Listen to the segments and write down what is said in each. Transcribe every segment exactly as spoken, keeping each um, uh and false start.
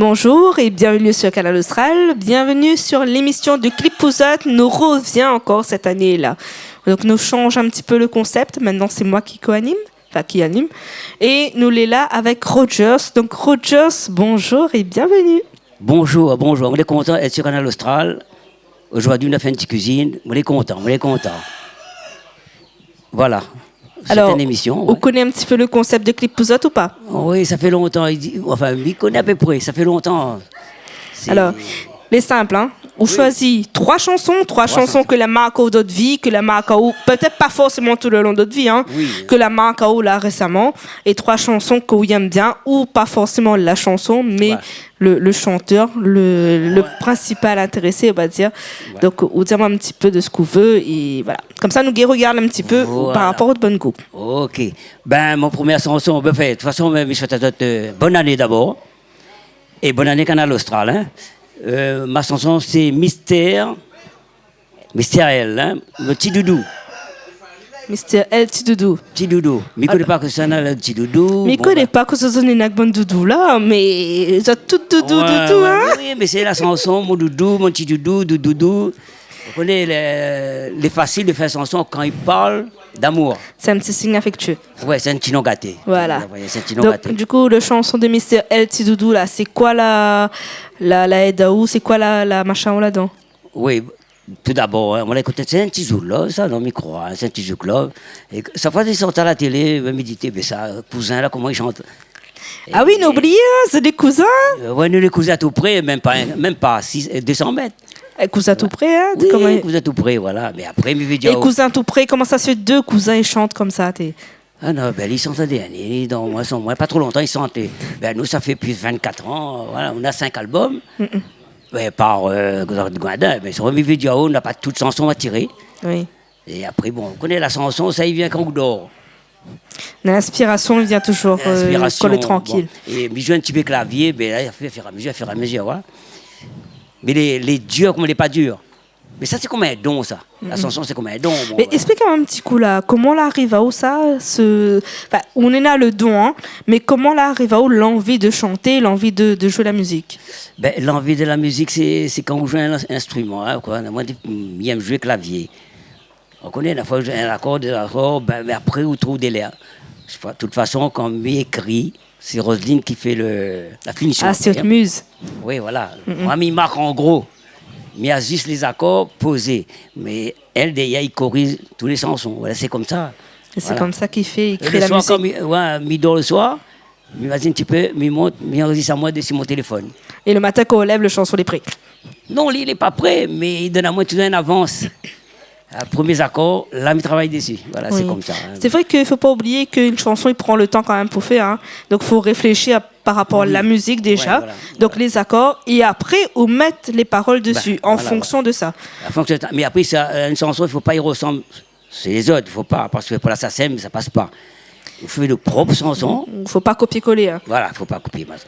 Bonjour et bienvenue sur Kanal Austral. Bienvenue sur l'émission de Clip Pou Zot. Nou rovien ankor sèt ané-la. Donk nou shanj in ti pé le konsèp. Mintnan sé moin ki koanim, anfin ki anim. É nou lé la avèk Rogers. Donk Rogers, bonjour et bienvenue. Bonjour, bonjour. Moin lé kontan èt sur Kanal Austral. Zordi nou la fé in ti kuizine. Moin lé kontan, moin lé kontan. Voilà. Sé in émision, ou koné in ti pé le konsèp de Clip Pou Zot ou pa ? Oui, sa fé lontan, i di, anfin, mi koné a pé pré, sa fé lontan. Sé... Alor, lé sinp, in. Ou shoizi troi shanson, troi shanson ke la mark aou dan out vi, ke la mark aou, pétèt pa forséman tout le lon de out vi, in, ke la mark aou la résaman, é troi shanson ke ou yèm bien, ou pa forséman la shanson, mé le, le shantèr, le, le prinsipal intérésé, on va dir. Donk, ou di amoin in ti pé de sak ou vé, é voilà. Konmsa nou gingn rogard in ti pé par rapor out bon gou. OK. Bin, mon promié shanson, bin, anfin, de tout fason, mi, mi souèt azot, euh, bone ané dabor. É bone ané Kanal Austral, in. Euh, ma shanson sé Mister Mister L, in, le Ti Doudou. Mister L, Ti Doudou. Ti Doudou. Mi koné pa kosa néna le Ti Doudou. Mi koné pa kosa néna bann doudou la, mé zot tout doudou, doudou, in. Oui, mé sé la shanson, mon doudou, mon ti doudou, doudou. Ou koné, lé, lé fasil de fé shanson kan i parl d'amour. Sé in ti sign afèktié. Ouais, sé in ti non gaté. Voilà. Ouais, sé in ti non gaté. Donk, du kou, le shanson de Mister L, Ti Doudou la, sé koi la, la, la èd aou, sé koi la, la mashin ou ladan ? Oui, tout dabor, in, moin la ékout, sé in ti zouk love sa, non, mi kroi, in, sé in ti zouk love. É shak foi i sort a la télé, bin, mi di, té, bin, sa, kouzin la, koman i shant ? Ah oui, nou la oublié, in, sé dé kouzin. Euh, ouais, nou lé kouzin toupré, mèm pa, mèm pa sis, euh, dé san mèt. Eh, kouzin toupré, in, oui, koman kouzin toupré, voilà. Mé apré, mi vé dir, é kouzin toupré, koman sa sé dé kouzin i shant konmsa, té ? Ah non, bin, li shant sa dernié, li, dan moin, san moin, pa tro lontan, li shanté. Bin, nou, sa fé plis vinnkatr an, voilà, nou na sink album. Mm. Bin, par, euh, Gwadin, mé sa, mi vé dir, oh, nou na pa tout shanson a tiré. Oui. É apré, bon, ou koné la shanson, sa i vien kan ou dor. Linspirasion i vien touzour, euh, kan lé trankil. Linspirasion, bon. É mi zoué in ti pé klavié, bin, la, i fé, fé a mezir, fé a mezir, voilà. Mé lé, lé dir, konm lé pa dir. Mé sa, sé konm in don, sa. La shanson, sé konm in don, bon, voilà. Mé esplik amoin in ti kou la, koman la ariv aou sa, se, anfin, ou néna le don, in, mé koman la ariv aou lanvi de shanté, lanvi de, de zoué la mizik ? Bin, lanvi de la mizik, sé, sé kan ou zoué in ins-, instriman, in, koi. Moin, mi yèm zoué klavié. Ou koné, la foi, ou zoué in akor, dé akor, bin, mé apré, ou trouv dé lèr. Sé pa, de tout fason, kan mi ékri, sé Roselyne ki fé le, la finision apré, in. Ah, sé out miz. Oui, voilà. Mm, mm. Moin, mi mark an gro. Mi a zis lé zakor pozé. Mé èl, dèrièr, i koriz tout lé shanson. Voilà, sé konmsa. É sé konmsa ki fé, i kré la mizik. É le soir, kan mi, ouais, mi dor le soir, mi mazine in ti pé, mi mont, mi anrozis amoin dési mon téléfone. É le matin, kan ou lèv, le shanson lé pré. Non, li, li lé pa pré, mé li donn amoin touzour in avans. A, promié zakor, la, mi travay dési. Voilà, sé konmsa, in. Oui. Sé vré ke fo pa oublié ke in shanson, i pran le tan kan mèm pou fèr, in. Donk, fo réfléshi a, par rapor a la mizik déza. Oui. Ouais, voilà. Donk, lé zakor, é apré, ou mèt lé parol dési, an fonksion de sa. Bin, voilà, voilà. An fonksion de sa. Mé apré, sa, euh, in shanson, i fo pa i rosanm sé lézot, fo pa, parske pou la SACEM, sa i pas pa. Ou fé out prop shanson. Fo pa kopié-kolé, in. Voilà, fo pa kopié, mas-,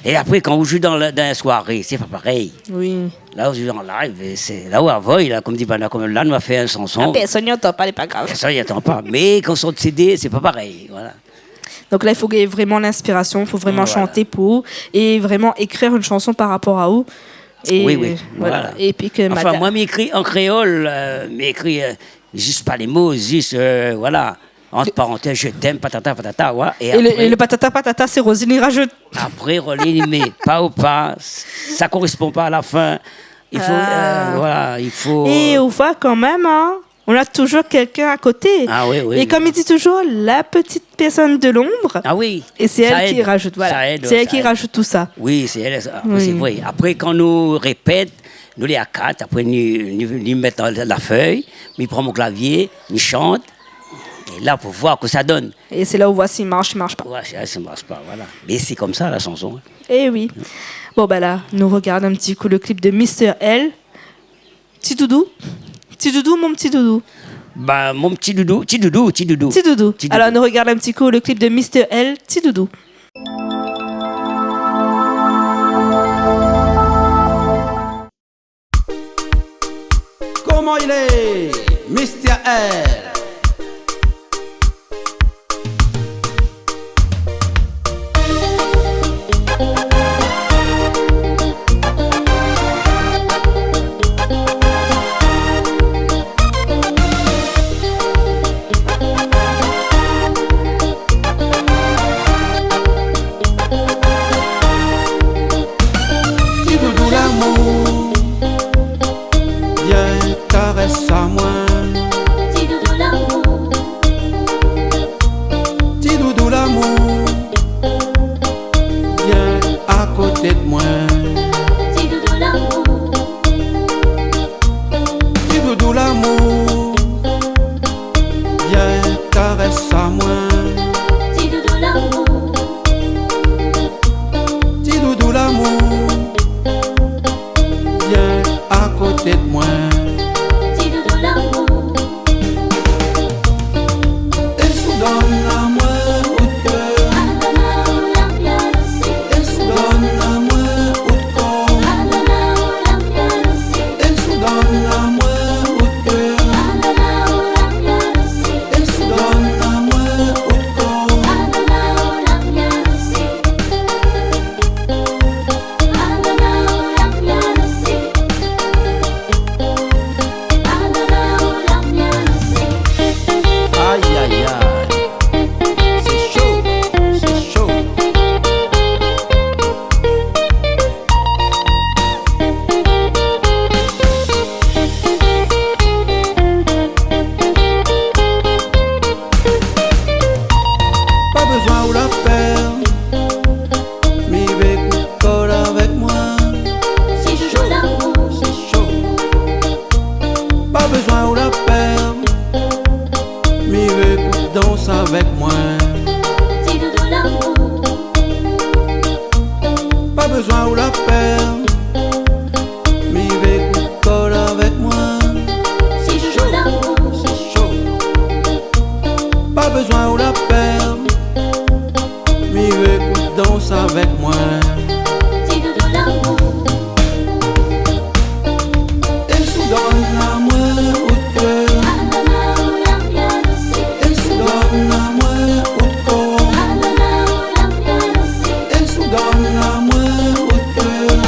é apré, kan ou zoué dan le, dan in soiré, sé pa parèy. Oui. La, ou zoué an live, é sé la ou avoy, la, konm di, bin, konm la, nou la fé in shanson. Ah, pèrsone i antan pa, lé pa grav. Pèrsone i antan pa. Mé kan sort CD, sé pa parèy, voilà. Donk la, i fo gingn vréman linspirasion, fo vréman shanté pou ou, é vréman ékrir in shanson par rapor a ou. Voilà. É, oui, oui, voilà. É pi ke... Anfin, madam, moin, mi ékri an kréol, euh, mi ékri, euh, zis pa lé mo, zis, euh, voilà. Ant parantèz, "Je t'aime", patata, patata, ouais. É le, apré, é le patata, patata, sé Roselyne i razout. Apré, Roselyne i mèt pa ou pa, sa i korespon pa a la fin. I fo, euh, voilà, i fo, euh... É ou voi kan mèm, in, on a toujours quelqu'un à côté. Ah oui, oui, oui. É konm i di touzour, la petite personne de l'ombre. Ah oui. É sé èl ki razout, voilà. Sa i èd, sa i èd, ouais. Sé èl ki razout tout sa. Oui, sé èl, sa, sé vré. Oui. Apré, kan nou répèt, nou lé a kat, apré, nou, nou, nou mèt dan la, la fèy, mi pran mon klavié, mi shant, é la, pou voir kosa i donn. É sé la ou voi si i marsh, i marsh pa. Ouais, sé, si i marsh pa, voilà. Mé sé konmsa, la shanson, in. Eh oui. Bon, bin la, nou rogard in ti kou le clip de Mister L. Ti doudou. Ti doudou, mon ti doudou. Ba, mon ti doudou, ti doudou, ti doudou. Ti doudou. Ti doudou. Alor, nou rogard in ti kou le clip de Mister L, Ti doudou. Koman i lé, Mister L ? avèk moin. Ti doudou lamour. Pa bezoin ou la pèr. Mi vé kout kol avèk moin. Ti doudou lamour. Sé sho. Pa bezoin ou la pèr. Mi vé kout dans avèk moin. Ti doudou lamour. É si ou donn amour out kèr. É si ou donn amour out kor. É si ou donn amour out kèr.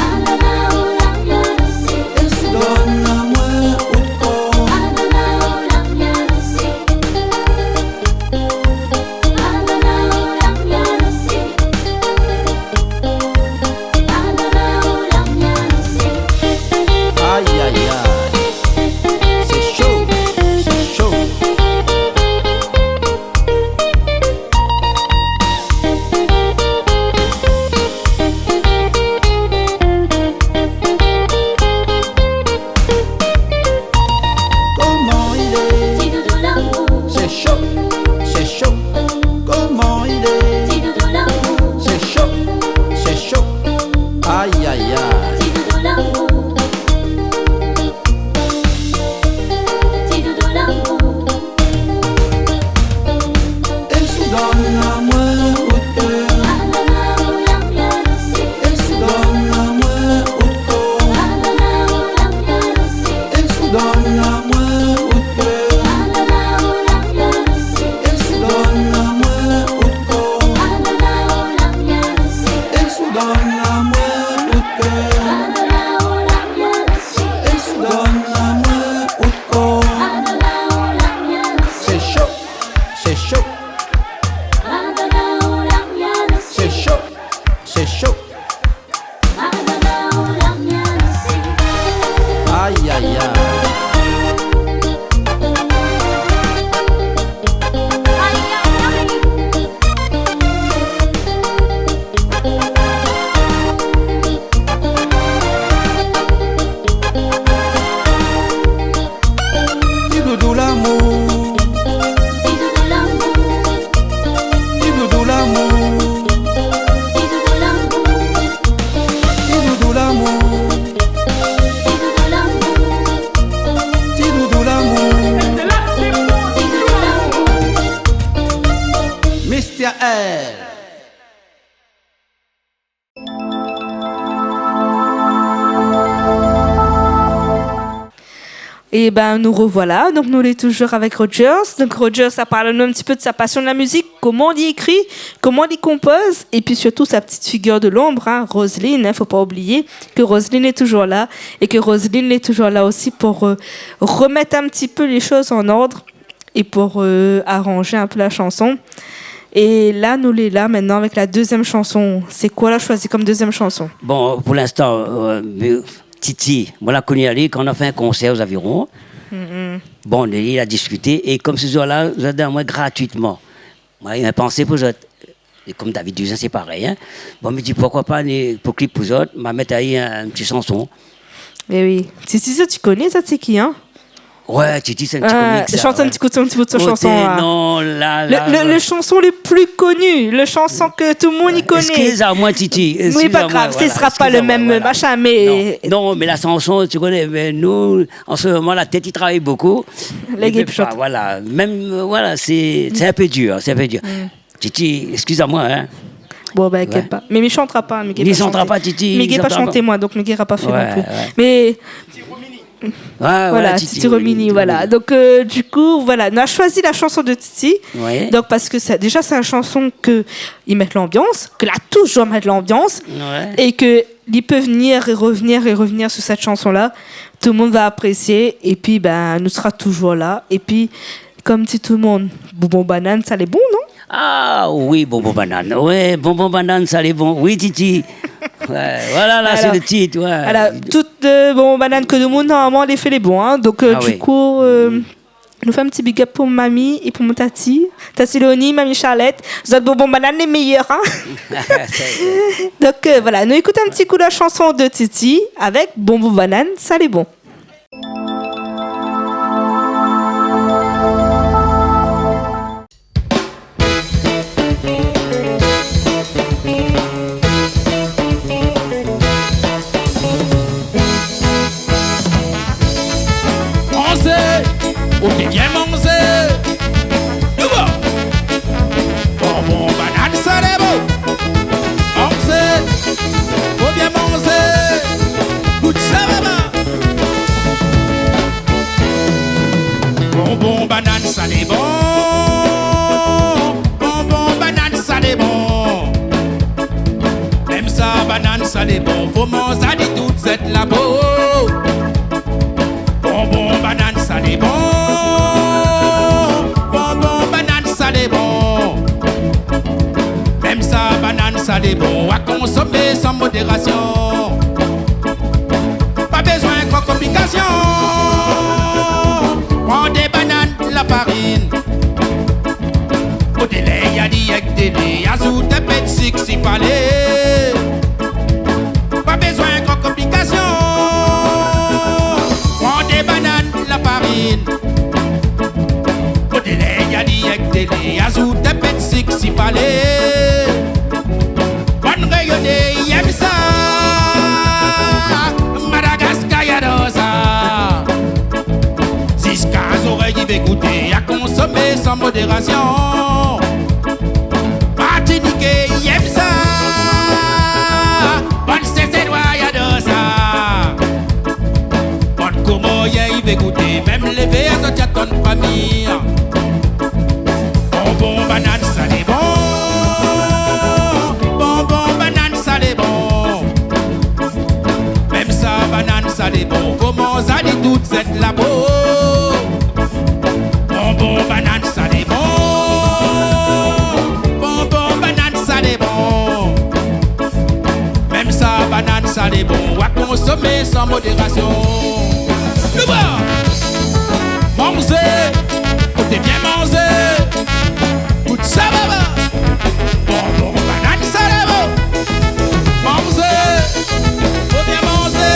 É si ou donn amour out kor. Aïe, aïe, aïe. Sé sho, sé sho. Koman i lé ? Ti doudou lamour. Sé sho, sé sho. Koman i lé ? Ti doudou lamour. Sé sho, sé sho. Aïe, aïe, aïe. Ti doudou lamour. Ti doudou lamour. É si ou donn amour out kèr. É si ou donn amour out kor. É si ou donn amour out kèr. É si ou donn amour out kor. É si ou donn amour out kèr. É si ou donn amour out kor. Sé sho, sé sho. Sé sho, sé sho. Aïe, aïe, aïe. Ti doudou lamour. Ti doudou lamour. Ti doudou lamour. Ti doudou lamour. Ti doudou lamour. Ti doudou lamour. Mister L. Ében, nou rovoila. Donk, nou lé toujour avèk Rogers. Donk, Rogers la parl anou in ti pé de sa pasion de la mizik, koman li ékri, koman li konpoz, épi sirtou sa petite figure de l'ombre, hein, Roseline, hein, fo pa oublié ke Roseline lé toujour la, é ke Roseline lé toujour la osi pou, euh, remèt in ti pé lé shoz an ord é pou, euh, aranj in pé la shanson. É la, nou lé la mintnan avèk la dézièm shanson. Sé koi la shoizi kom dézièm shanson ? Bon, pou linstan, euh, Titi, moin la koni ali kan nou la fé in konsèr o Zaviron. Mm. Bon, li la diskité, é kom sé zour-la, zot la donn amoin gratuitman. Moin la pansé pou zot. É kom David Duzin, sé parèy, hein. Bon, mi di, poukoi pa, ni, pou klip pou zot, ma mèt ali in, in ti shanson. Mé oui. Titi, sa, ti koné, sa, sé ki, hein ? Ouais, Titi, sé in ti komik, sa, shant in ti kou, in ti bout de son shanson, hein. Non, la, le, la, le, la. Le shanson le pli koni, le shanson ke tout le moun i koné. Eskiz amoin, Titi, eskiz amoin, voilà, eskiz amoin, voilà. Mé pa grav, sé sra pa le mèm machin, mé... Non, non, mé la shanson, ti koné, mé nou, an se moman, la tèt i travay bokou. Lé gars i pé pa, voilà. Mèm, euh, voilà, sé, sé in pé dir, sé in pé dir. Mm. Titi, eskiz amoin, hein. Bon, ben, inkièt pa. Mé mi shantra pa, mi gingn pa shanté. Mi shantra pa, Titi, mi gingn pa shanté, moin, donk mi gingn pa fé non pli. Ouais, ouais. Mé voilà, Titi Romini, voilà. Titi Romini. Donk, euh, du kou, voilà, nou la shoizi la shanson de Titi. Ouais. Donk, parske sa, déja, sé in shanson ke i mèt lanbians, ke la toujour mèt lanbians, é ke li pé vnir é revnir é revnir su sèt shanson-la. Tout le moun va aprésié, épi, ben, nou sra toujour la. Épi, kom di tout le moun, bonbon banane, sa lé bon, non ? Ah oui, bonbon banane. Ouais, bonbon banane, sa lé bon. Oui, Titi. Ouais, voilà, la, sé le tit, ouais. Alor, tout, euh, bonbon banane ke nou manz, normalman, lé fé lé bon, hein. Donk, euh, du kou, euh, nou fé in ti big up pou mami é pou mon tati. Tati Léonie, mami Charlette, zot bonbon banane lé méyèr, hein. Donk, euh, voilà, nou ékout in ti kou la shanson de Titi avèk bonbon banane, sa lé bon. lé bon, fo manz ali tout zèt la po. Bonbon banane, sa lé bon. Bonbon banane, sa lé bon. Mèm sa, banane, sa lé bon, a konsomé san modérasion. Pa bézoin gran konplikasion. Pran dé banane, la farine. Koté lé, i a di èk dé lé, azout in pé d sik si falé. Pa bézoin gran konplikasion. Pran dé banane, la farine. Koté lé, i a di èk dé lé, azout in pé d sik si falé. Bann Rényoné i èm sa. Madagaskar i ador sa. Ziska zorèy i vé gouté, a konsomé san modérasion. Martiniké i èm sa. Bann Séselwa i ador sa. Bann Komorien i vé gouté, mèm lévé a zot i atann fami. Bonbon banane, sa lé bon. Bonbon banane, sa lé bon. Mèm sa, banane, sa lé bon, fo manz ali tout zèt la po. Bonbon banane, sa lé bon. Bonbon banane, sa lé bon. Mèm sa, banane, sa lé bon, a konsomé san modérasion. Nou bon. Manzé, koté bien manzé. Tout sa va ba. Bonbon banane, sa lé bon. Manzé, fo bien manzé.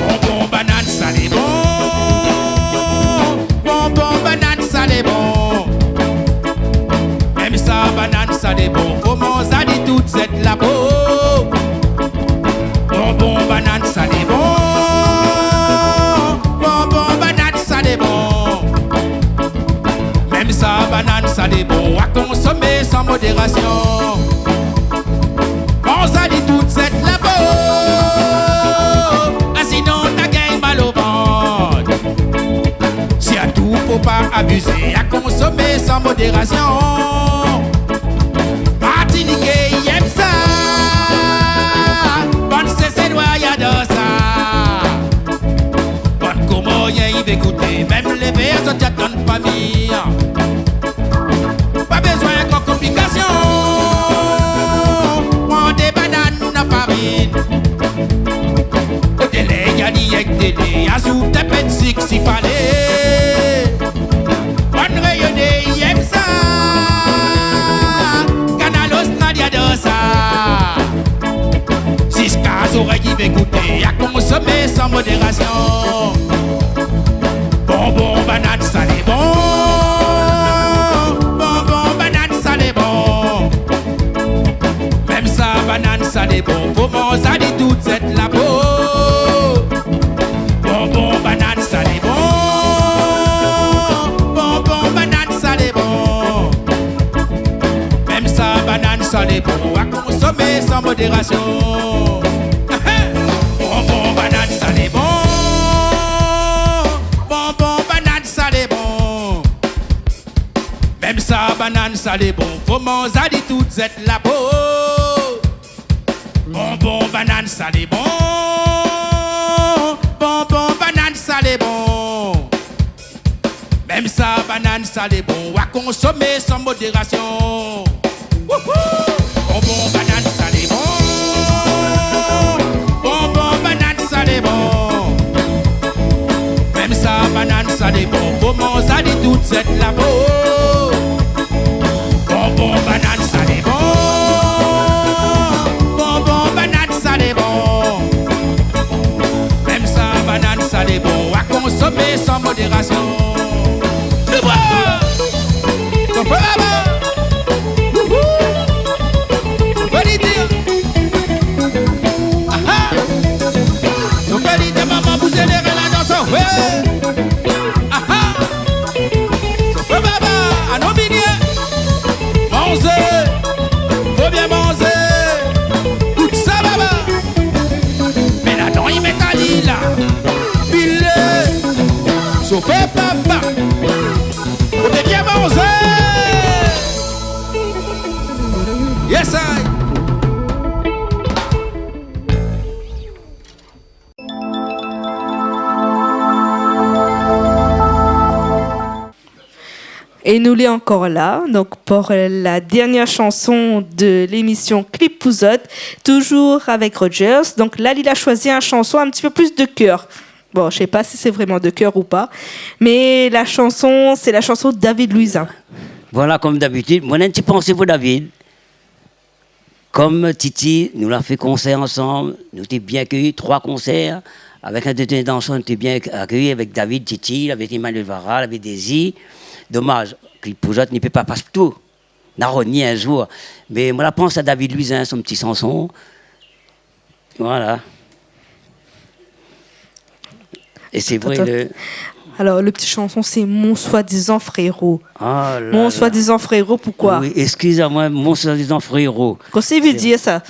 Bonbon banane, sa lé bon. Bonbon banane, sa lé bon. Mèm sa, banane, sa lé bon, fo manz ali tout zèt la po. Bonbon banane, sa lé bon. Bonbon banane, sa lé bon. Mèm sa, banane, sa lé bon, a konsomé san modérasion. Manz ali tout zèt la po. Asinon, na gingn mal o vant. Sirtou, fo pa abizé, a konsomé san modérasion. Martiniké i èm sa. Bann Séselwa i ador sa. Bann Komorien i vé gouté, mèm lévé a zot i atann fami. Pa bézoin gran konplikasion. Pran dé banane, la farine. Koté lé, i a di èk dé lé, azout in pé d sik si falé. Bann Rényoné i èm sa. Kanal Austral i ador sa. Ziska zorèy i vé gouté, a konsomé san modérasion. Bonbon banane, sa lé bon. Bonbon banane, sa lé bon. Mèm sa, banane, sa lé bon, fo manz ali tout zèt la po. Bonbon banane, sa lé bon. Bonbon banane, sa lé bon. Mèm sa, banane, sa lé bon, a konsomé san modérasion. Bonbon banane, sa lé bon. Bonbon banane, sa lé bon. Mèm sa, banane, sa lé bon, fo manz ali tout zèt la po. Bonbon banane, sa lé bon. Bonbon banane, sa lé bon. Mèm sa, banane, sa lé bon, a konsomé san modérasion. Wouhou! Bonbon banane, sa lé bon. Bonbon banane, sa lé bon. Mèm sa, banane, sa lé bon, fo manz ali tout zèt la po. Bonbon banane, sa lé bon. Bonbon banane, sa lé bon. Mèm sa, banane, sa lé bon, a konsomé san modérasion. Lé bon! Konpran la ba? Wouhou! Konpran lidi? Aha! Konpran lidi, momon, bouzé lé rin la dan sa, wé! Aha! Wé, baba, anon binié. Manzé, fo bien manzé. Tout sa, baba. Mé ladan, i mèt ali la. Pilé. Sofé, papa. Fo bien manzé. É nou lé ankor la, donk, pou la dernièr shanson de lémisyon Clip pou zot, toujour avèk Rogers. Donk la, li la shoizi in shanson in ti pé plis de kèr. Bon, mi koné pa si sé vréman de kèr ou pa, mé la shanson, sé la shanson David Louisin. Voilà, konm dabitid, moin néna in ti pansé pou David. Konm Titi, nou la fé konsèr ansanm, nou té bien akéyi, troi konsèr, avèk in détenu ansanm, nou té bien akéyi avèk David, Titi, avèk Emmanuel Vara, avèk Désir. Domaz, Clip pou zot, ni pé pa pas tout. Na roni in zour. Mé moin la pans a David Louisin, son ti shanson. Voilà. É sé vré, atann, le... Alor, le ti shanson, sé Mon soi-disant frérot. Ah la la. Mon soi-disant frérot, poukoi ? Oui, eskiz amoin, Mon soi-disant frérot. Kosa i vé dir sa ?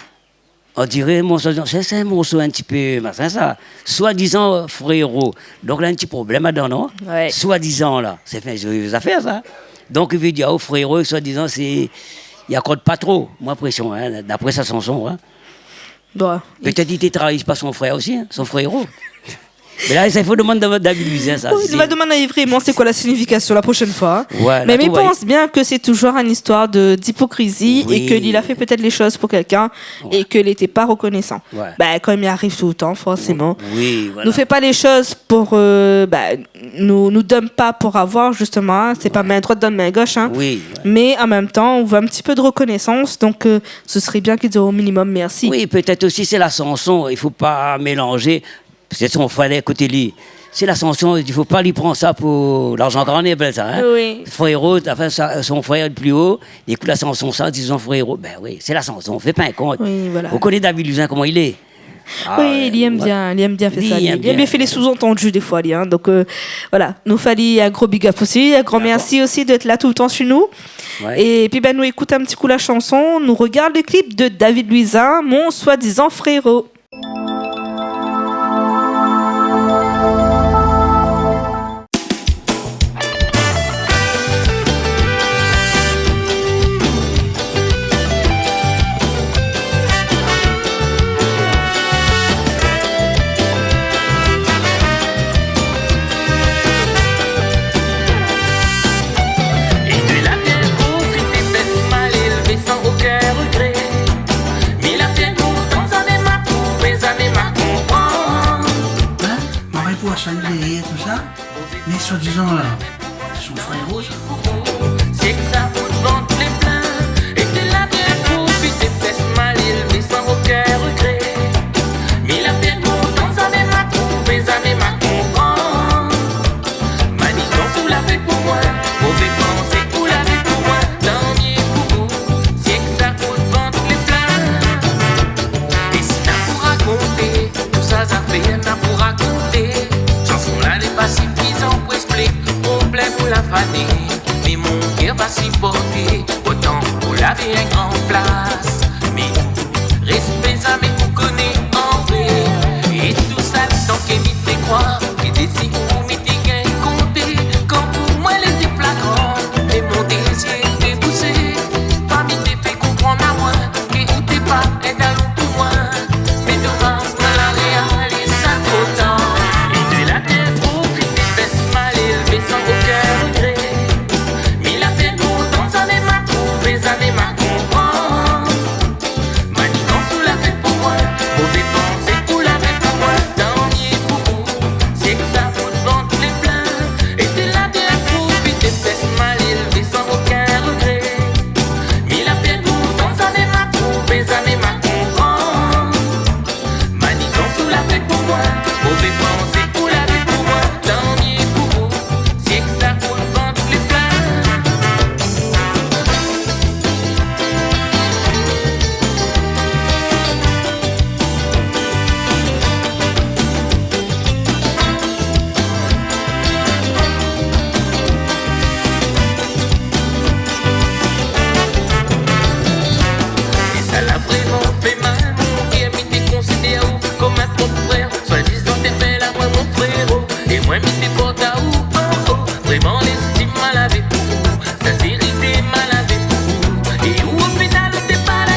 On diré Mon soi-disant, sé, sé in morso in ti pé mashin sa. Soi-disant frérot. Donk la, in ti problèm ladan, non ? Ouais. Soi-disant la, sé fé in zoli zafèr sa. Donk i vé dir, oh, frérot, soi-disant, sé, i akord pa tro, mon inprésion, in, d'apré sa shanson, in. Pétèt li té trahi par son frèr osi, in, son frérot. Mé la, sa, i fo domann Da-, David Louisin, sa. Oui, nou va domann ali vréman sé koi la signifikasion la proshèn foi, in. Voilà, mé mi pans bien ke sé toujour in istoir de, d'ipokrizi é ke li la fé pétèt lé shoz pou kèlkin é ke li lété pa rekonésan. Ouais. Ba, kom i ariv toultan, forséman. Oui, voilà. Nou fé pa lé shoz pou, euh, ba, nou, nou donn pa pou avoir, justeman, in. Sé pa min droit donn min gosh, in. Oui, ouais. Mé an mèm tan, nou vé in ti pé de rekonésans, donk, euh, se sré bien ke di o minimum mèrsi. Oui, pétèt osi sé la shanson, i fo pa mélanzé. Pétèt son frèr lé koté li. Sé la shanson, i fo pa li pran sa pou larzan karné, i apèl sa, in. Oui. Frérot, anfin, sa, son frèr lé pli o, li ékout la shanson sa, dizon frérot. Bin oui, sé la shanson, fé pa in kont. Oui, voilà. Ou koné David Louisin, koman li lé. Ah oui, ouais, li èm bien, li èm bien fé sa. Li èm bien fé lé sous-entendus défoi, li, in. Donk, euh, voilà. Nou fé ali in gro big up osi, in gran mèrsi osi d'èt la toultan su nou. Ouais. É pi, bin, nou ékout in ti kou la shanson, nou rogard le clip de David Louisin, Mon soi-disant frérot. É de la bien profité, fès mal élvé san okin regré. Mi la bien lontan, zamé ma trouvé, zamé ma konpran. Hein ? Maré pou asanblé, tousa. Mé soi-dizan la, son fréro sa. Sé ke sa fout vant lé plin. É ke la bien profité, fès mal élvé san okin regré. Mi la bien lontan, zamé ma trouvé, zamé ma konpran. Manigans ou la fé pou moin, mové pansé ou la fé pou moin, tan myé pou ou, sé ke sa fout vant lé plin. É si na pou rakonté tout sa zafèr na pou rakonté, shanson la lé pa sifizan pou èksplik problèm ou la fani, mé mon kèr va siport. Otan ou lavé in gran plas, mé ou rès zamé pou koné an vré. É tousa tan ke mi té kroi ke dési ou mi té gingn konté, kan pou moin lété flagran, mé mon dézir té pousé. Toi mi té fé konprann amoin ke ou té pa in dalon pou moin. Mé domaz, moin la réaliz sa tro tar. É de la bien profité, fès mal élvé san okin regré. Mi la bien lontan, zamé ma trouvé, zamé ma konpran. Manigans ou la fé pou moin, mové pansé ou la fé pou moin, tan myé pou ou, sé ke sa fout vant lé plin. É de la bien profité, fès mal élvé san okin regré. Mi la bien lontan, zamé ma trouvé, zamé ma konpran. Manigans ou la fé pou moin, mové pansé ou la fé pou moin, tan myé pou ou, sé ke sa fout vant lé plin. É sa la vréman fé mal mon kèr, mi té konsidèr aou konm in prop frèr. Soi-dizan té bèl amoin mon fréro, é moin mi té port aou, oh, oh. Vréman lèstim ma lavé pou ou, sinsérité ma lavé pou ou. É ou o final ou té pa la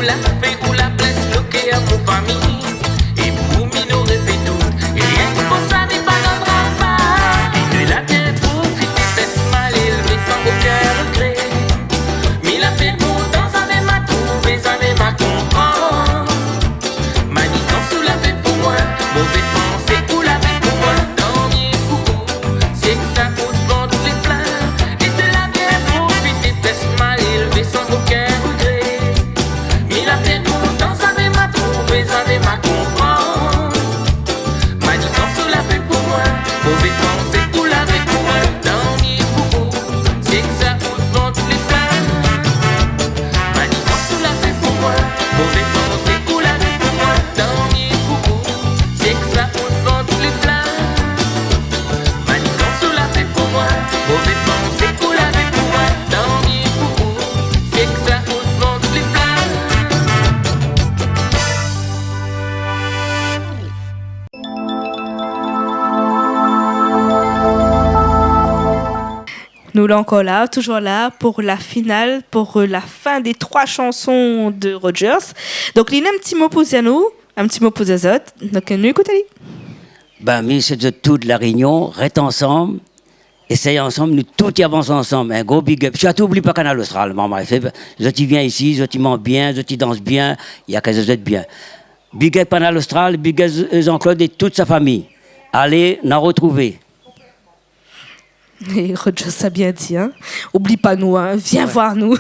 La fé pou la plès, lo kèr pou fami. É pou mi noré fé tout, é rienk pou sa mi pa randra pa. É de la bien profité, fès mal élvé san okin regré. Mi la fé mon tan, zamé ma trouvé, zamé ma konpran. Manigans ou la fé pou moin, mové pansé ou la fé pou moin. Tan mié pou ou, sé ke sa pou vant lé plin. É de la bien profité, fès mal élvé san okin regré. Mi la fé mon tan, zamé ma trouvé, zamé ma konpran. Manigans ou la fé pou moin, mové pansé ou la fé pou moin. Tan mié pou ou, sé ke sa pou vant lé plin. Manigans ou la fé pou moin, mové pansé ou la fé pou moin. Tan mié pou ou, sé ke sa pou vant lé plin. Manigans ou la fé pou moin, mové pansé ou la fé pou moin. Tan mié pou ou, sé ke sa pou vant lé plin. Nou lé ankor la, toujour la pou la final, pou, euh, la fin dé troi shanson de Rogers. Donk, li néna in ti mo pou zot, in ti mo pou zot. Donk, nou ékout ali. Bin, mi souèt zot tout La Rényon, rès ansanm, éséy ansanm, nou tout i avans ansanm. In gro big up. Sirtou, oubli pa Kanal Austral, marmay. Fé, zot i vien isi, zot i manz bien, zot i dans bien, néna ke zot i èd bien. Big up Kanal Austral, big up Jean-Claude é tout sa fami. Alé, nou artrouv. É Rogers la bien di, in. Oubli pa nou, in. Vien voir nou.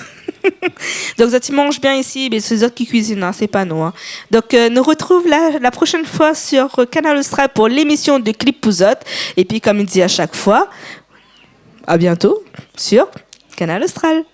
Donk, zot i manz bien isi, mé sé zot ki kuizine, in, sé pa nou, in. Donk, euh, nou artrouv la, la proshèn foi sur, euh, Kanal Austral pou lémisyon de Clip pou zot. Épi, kom mi di a shak foi, a bientôt sur Kanal Austral.